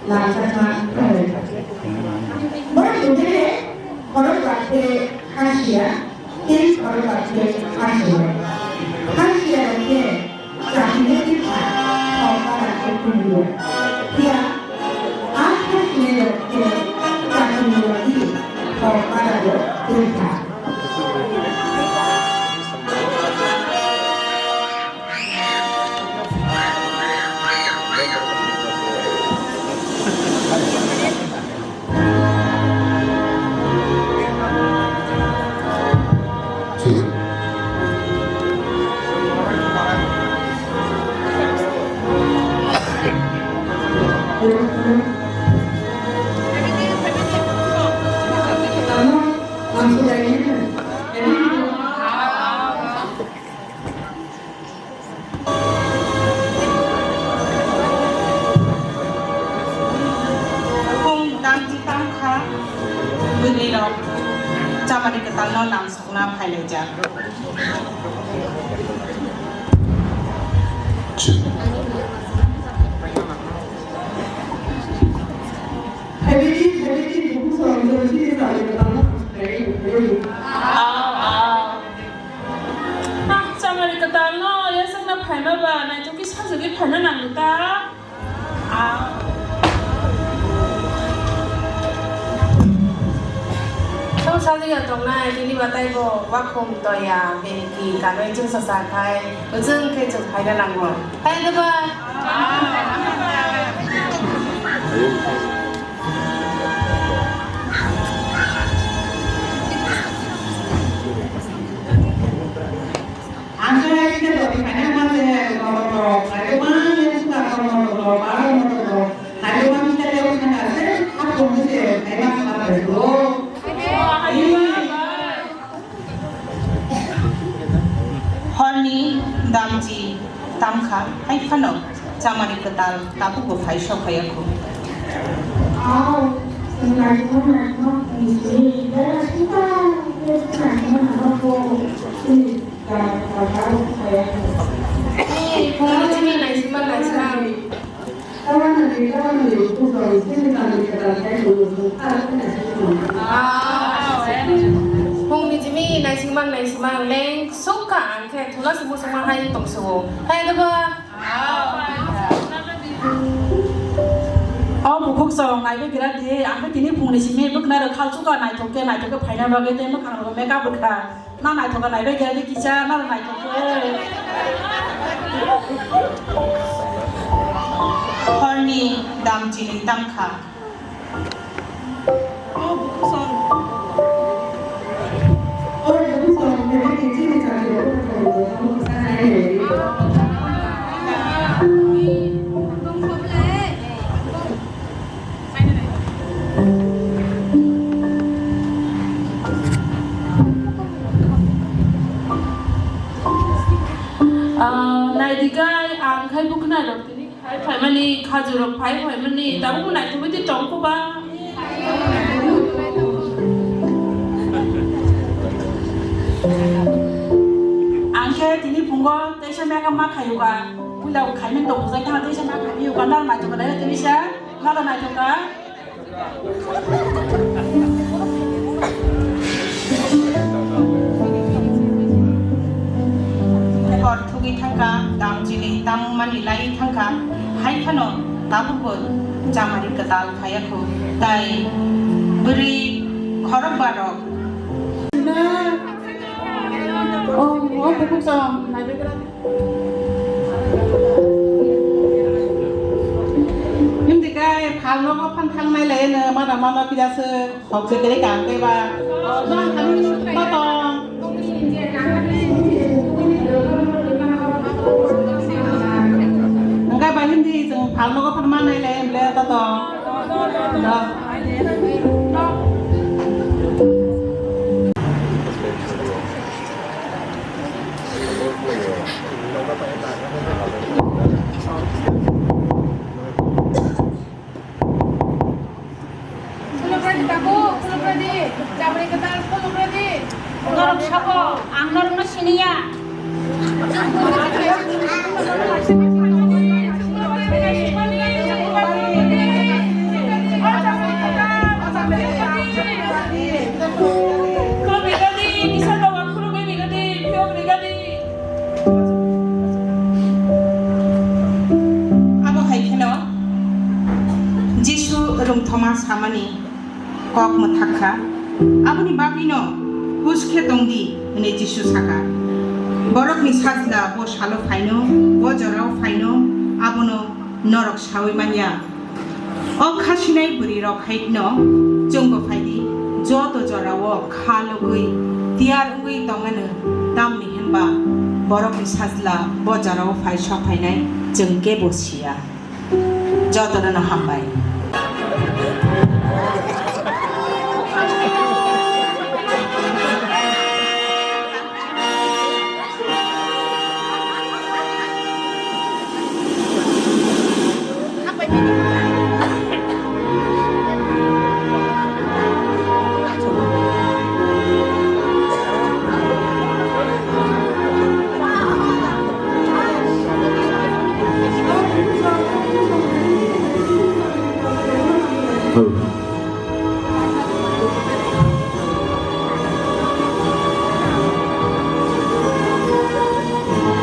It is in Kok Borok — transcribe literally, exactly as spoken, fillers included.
Lajakma khairokha. Borok tongthai khe khorokba khe khasiya, tei khorokba khe khasiya. Khasiya rok khe chakri twi kha, khorokba rok khe twi ya. Phiya a khasiya rok khe chakri rok twi khorokba rok twi kha. Khum damji tamkha, bwrwirok chamani kwtalno namsokna phailaijak. Ah, chamani kwtalno yasakna phaima ba naithok khe sajagwi phaina nango ta. Ah. Tong sajagwi tongnai, bini batai bo wakhum toya, bini ki kanwi chwngsa sa khai, kwchwng khe chwng phaina nango. Hai da ba? Ang khe hai khe dori khaina ma se motor rok, khairokma le suka rok motor rok, bar motor rok, khairokma khe le suka se, ha kong se, khaima kha bai do. Horni damji tamkha, hai phano chamani kwtal tabukbo phai sok phaiya kho. Hey, phone ni chini naisingma naisingma. Phone ni chini naisingma naisingma leng sukha ang khe thula se musukma hai tong sugo. Hai da ba? O bukhuk song naibe gira di, ang khe tini phungni simi bwknai rok khal chuka naithok khe, naithok khe phaina bagwi tei mwkhang rok make up rwkha. Na naithok khe naibe gira di kisa, na naithok khe. Horni damchini tamkha. Ah, naidi kai, ang khai bukna rok tini. Phai phaimani khajurok phai phaimani tabukbo naithogwi tong kho ba. Ang khe tini phungo teisa makeup ma khaiyuka, puila khaimani tong bujai thang teisa ma khaiyuka, nang naithokha naithok teisa, nang naithokha. Hor thugwi thangkha, damchini tangmani lai thangkha, hai phano tabukbo chamari kwtal phaiya kho, tai bwrwi khorokba rok. Oh, oh, bukhuk song, naibe gra. Hindi kai phal nogo phan thangnai le no mana mana pida se hok se kere kan ke ba. Nang kami toto. Nang kai ba hindi jeng phal nogo phan manai le emble toto. Da. Khulumradi tabuk, khulumradi, jamri kwtal khulumradi. Norok sabo, ang norokno siniya. Thoma samani kok mwthak kha. Aboni bagwino hus khe tong di, hwnwi Jisu saka. Borokni Sajla bo salo phaino, bo jorao phaino, abono norok saui man ya. O kha sinai bwrwirok haino chwngbo phai di, joto jorao kha logwi tiyar wngwi tong anw, tamni hwnba borokni Sajla bo jorao phai sok phainai chwng kebo si ya. Jotono no hambai.